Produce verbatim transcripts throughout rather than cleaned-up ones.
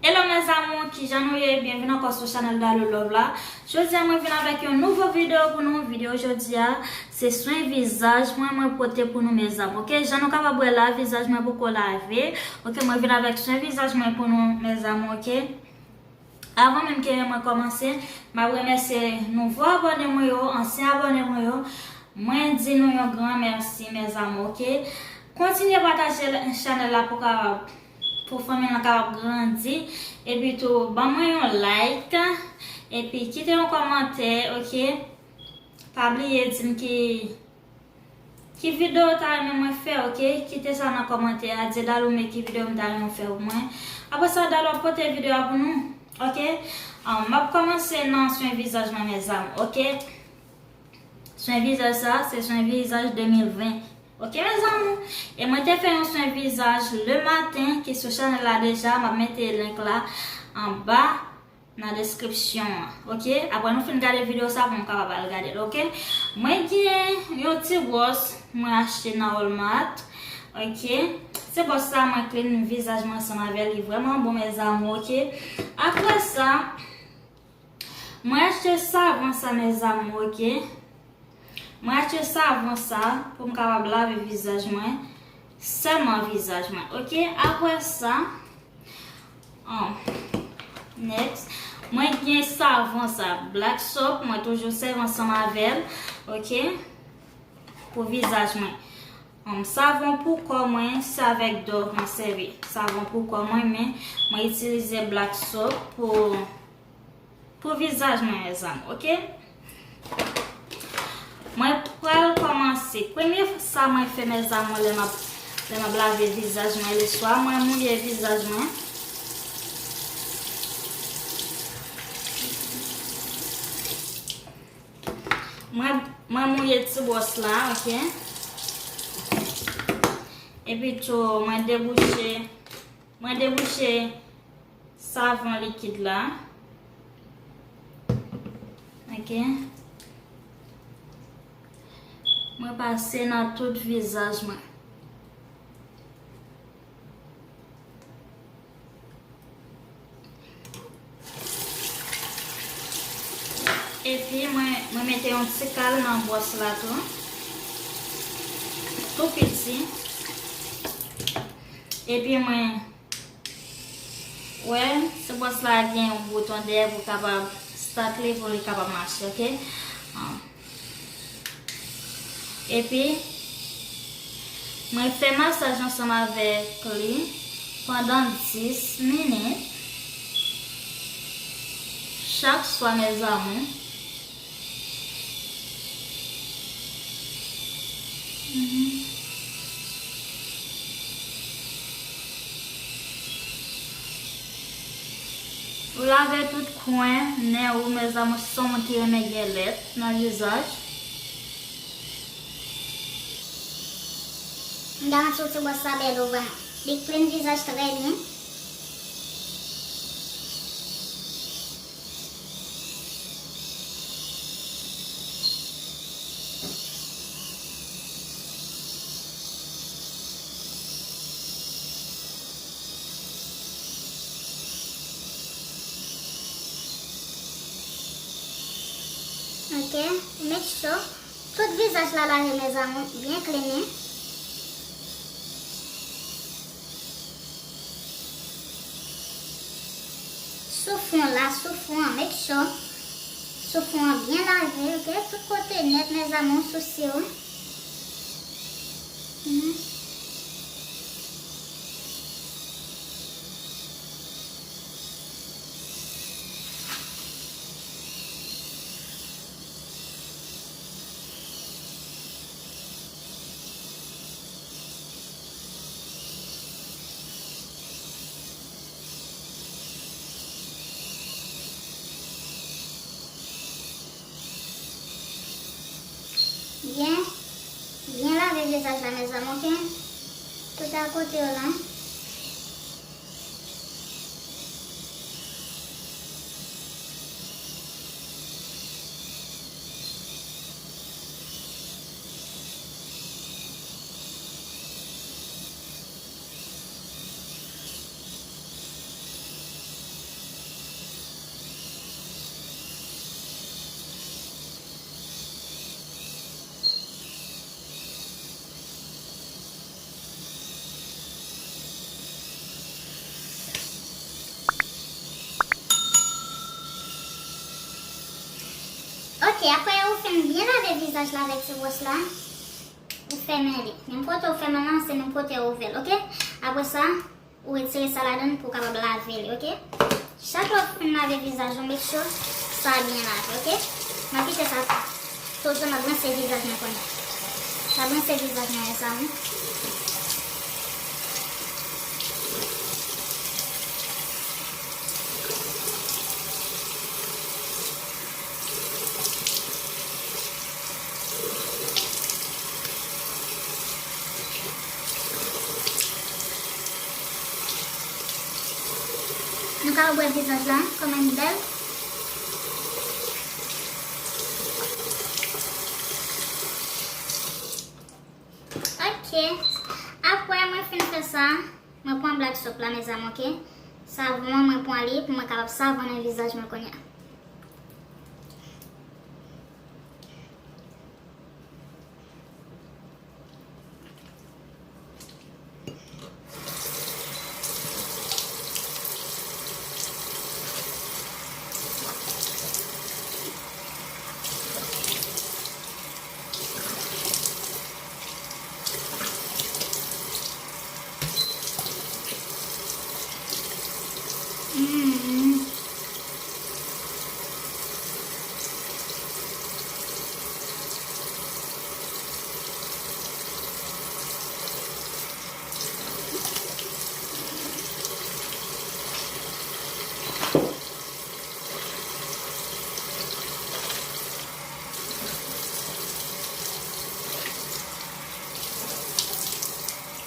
Hello mes amours, kijan nou ye? Byenvini ankò sou chanèl Dalou Love la. Jodi a mwen vin avèk yon nouvo videyo pou nou. Videyo jodi a, se swen vizaj mwen mwen pote pou nou mes amours, oke? Jan nou kapab wè la, vizaj mwen poko lave. Oke, mwen vin avèk swen vizaj mwen pou nou mes amours, oke? Avan menm ke mwen kòmanse, m ap remèsye nouvo abòne mwen yo, ansyen abòne mwen yo. Mwen di nou yon gran mèsi mes amours, oke? Kontinye pataje chanèl la pou kapab pou fanmi lan kapab grandi. Epi tou, ban mwen yon like. Epi kite yon kòmantè, oke? Pa bliye di m ki, ki videyo w ta renmen mwen fè, oke? Kite sa nan kòmantè a. Di Dalou men ki videyo m ta renmen w fè pou mwen. Apre sa, Dalou ap pote videyo a pou nou, oke? Ah, m ap kòmanse nan swen vizaj mwen, mes amours, oke? Swen vizaj sa, se swen vizaj de mil ven. Oke, mes amours? E mwen te fè yon swen vizaj le maten ki sou chanèl la deja. M ap mete link la anba nan deskripsyon an. Oke? Apre nou fin gade videyo sa pou nou kapab al gade l, oke? Mwen gen yon ti bwòs mwen achte nan Walmart. Oke? Ti bwòs sa mwen clean vizaj mwen ansanm avè l. Li vrèman bon, mes amours, oke? Apre sa, mwen achte savon sa, mes amours, oke? Mwen achte savon sa pou m kapab lave vizaj mwen, sèlman vizaj mwen, oke? Apre sa, oh, next, mwen gen savon sa, Black Soap, mwen toujou sèvi ansanm avè l, oke? Pou vizaj mwen. Um, savon pou kò mwen, se avèk Dove mwen sèvi. Savon pou kò mwen, men mwen itilize Black Soap pou, pou vizaj mwen, mes amours, oke? Mwen pral kòmanse. Premye sa mwen fè, mes amours, lè m ap, lè m ap lave vizaj mwen le swa, mwen mouye vizaj mwen. Mwen, mwen mouye ti bwòs la, oke? Epi tou, mwen debouche, mwen debouche savon likid la. Oke? Mwen pase nan tout vizaj mwen. Epi mwen, mwen mete yon ti kal nan bwòs la tou. Tou piti. Epi mwen, wè, ti bwòs la gen yon bouton dèyè pou kapab start li, pou li kapab mache, oke? Ah. Epi, mwen fè masaj ansanm avèk li pandan dis minit chak swa, mes amours. Mhm. Ou lave tout kwen nen ou, mes amours, si se yon moun ki renmen gen lèt nan vizaj. M garanti w ti bwòs la bèl ou vrèman. Li clean vizaj trè byen. Ok, make sure tout vizaj la lave, mes amours, byen clean. Sou fon la, sou fon an, make sure sou fon an byen lave, ok? Tout kote nèt, mes amours, sou si w. Mhm. Byen, byen lave vizaj la, mes amours, ok? Tout a kote yo la. E apre ou fin byen lave vizaj la avèk ti bwòs la, ou fèmen li. Menm kote ou fèmen l lan, se menm kote ou ouvè l, oke? Apre sa, ou retire sa ladan l pou w kapab lave li, oke? Chak lè w fin lave vizaj ou, make sure sa byen lave, oke? M ap kite sa toujou, m ap rense vizaj mwen kounye a. M ap rense vizaj mwen, mezanmi. Nou ka wè vizaj la, kòman li bèl. Oke. Apre mwen fin fè sa, mwen pran black soap la, mezanmi, oke? Savon an, mwen pran li pou mwen kapab savon nan vizaj mwen kounye a. Mm.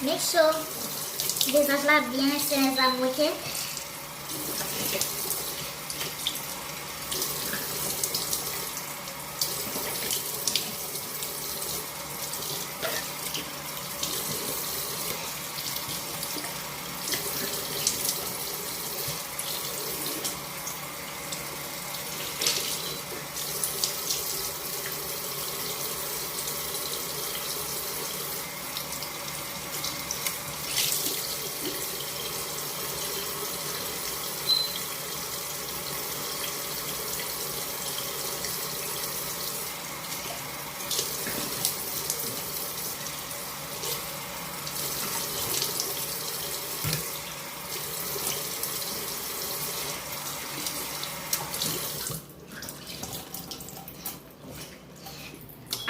Make sure vizaj la byen rense, mezanmi, oke?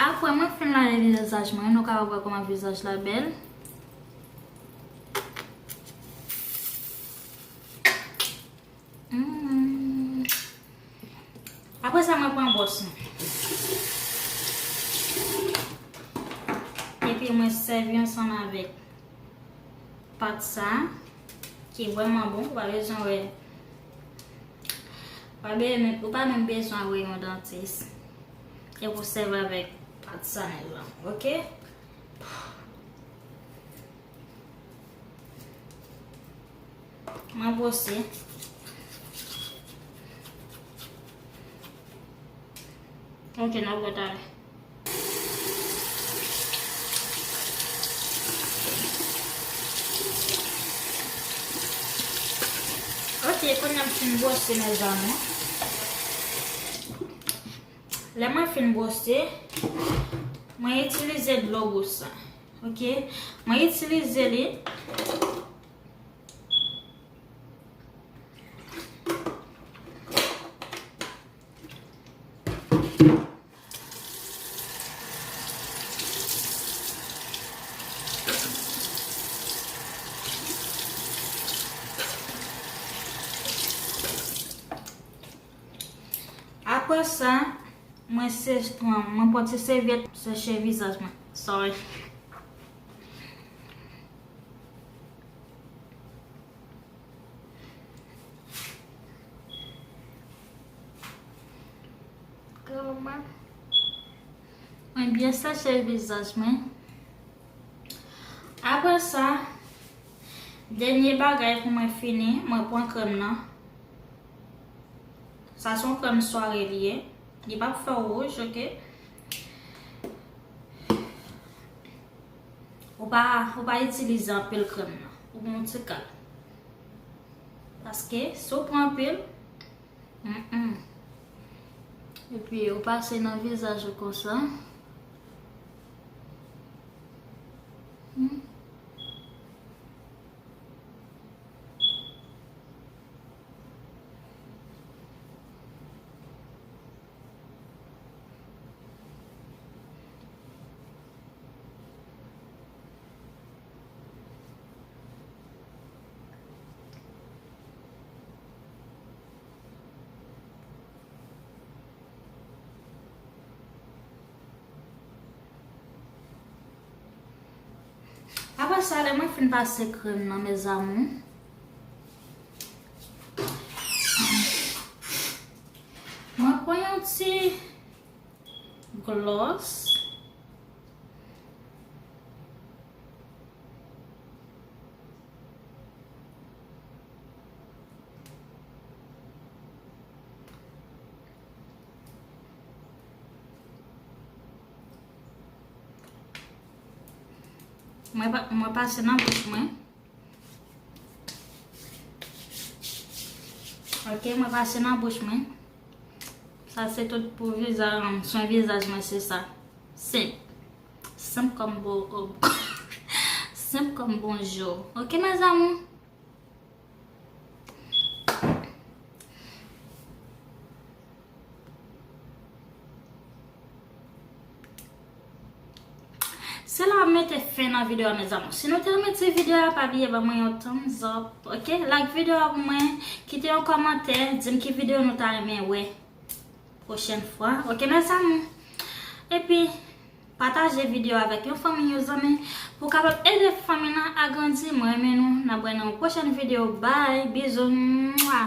Apre mwen fin lave vizaj mwen, nou kapab wè kòman vizaj la bèl. Mm. Apre sa, mwen pran bwòs mwen. Epi mwen sèvi ansanm avèk pat sa, ki vrèman bon, ou pa bezwen wè, ou pa be-, ou pa menm bezwen wè yon dantis. Epi w sèvi avèk pat sa, mezanmi, oke? Mwen bwose. Ok, n ap wè talè. Ok, kounye a m fin bwose, mezanmi. Lè mwen fin bwose, mwen itilize dlo bwòs la. Ok? Mwen itilize li. Apre sa, mwen se pran, mwen pran ti sèvyèt seche vizaj mwen. Sorry. Granma. Mwen byen seche vizaj mwen. Apre sa, dènye bagay pou mwen fini, mwen pran krèm nan. Sa se yon krèm sware li ye. Li p ap fè w wouj, ok? Ou pa, ou pa itilize anpil krèm nan. Ou pran yon ti kal. Paske si w pran anpil, mm, mm. Epi ou pase nan vizaj ou konsa. Hmm. Apre sa, lè mwen fin pase krèm nan, mes amours, mwen pran yon ti gloss. Mwen pa-, mwen pase nan bouch mwen. Ok, mwen pase nan bouch mwen. Sa se tout pou vizaj, swen vizaj mwen, se sa. Senp. Senp kòm bo-, senp kòm bonjou. Ok, mes amours? Se la m mete fen nan videyo a, mes amours. Si nou te renmen ti videyo a, pa bliye ban mwen yon thumbs up, ok? Like videyo a pou mwen, kite yon kòmantè, di m ki videyo nou ta renmen wè pwochèn fwa, ok, mes amours? Epi, pataje videyo avèk yon fanmi, yon zanmi, pou kapab ede fanmi nan agrandi. Mwen renmen nou, n ap wè nan yon pwochèn videyo. Bye, bizou, mwa.